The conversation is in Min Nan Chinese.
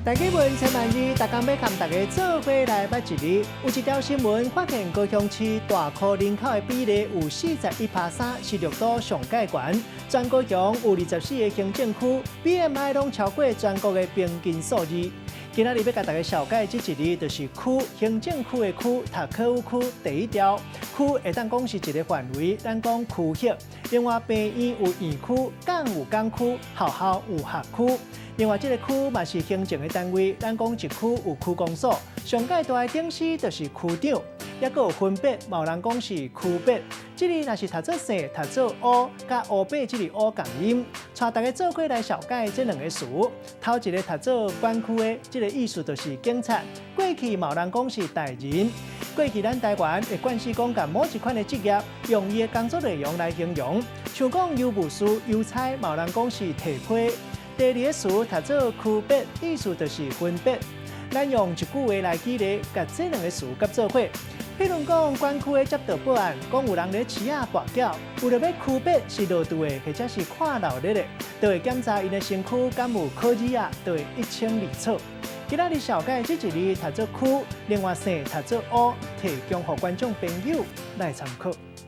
大家問陳萬義，逐工欲共大家做伙來捌一字。有一條新聞發現，高雄市大箍人口的比例有41.3%，是綠島上蓋懸。全高雄有24個行政區，BMI 攏超過全國的平均數字。今仔日欲共大家紹介這一字，就是區，行政區的區，讀考區第一條。區會當講是一个範圍，咱講區域。另外，病院有院區，港有港區，學校有學區。另外，這个區嘛是行政的單位，咱講一區有區公所，上蓋大的頂司就是區長，抑閣有分別，嘛有人講是區別。這字若是讀做姓，讀做烏，佮烏白這字烏仝音。帶大家做伙來紹介這兩个詞。頭一个讀做管區的，這个意思就是警察。過去嘛有人講是大人。過去咱台灣會慣勢講共某一款的職業，用伊的工作內容來形容，像講郵務士、郵差，嘛有人講是提批。第二个詞讀做區別，意思就是分別。咱用一句話來舉例，共這兩个詞佮做伙。譬如講，管區的接到報案，講有人咧市仔跋筊，為著欲區別是落注的，或者是看鬧熱的，就會檢查𪜶的身軀敢有可爾仔，就會一清二楚。今仔日紹介這一字讀做區，另外姓讀做烏，提供予觀眾朋友來參考。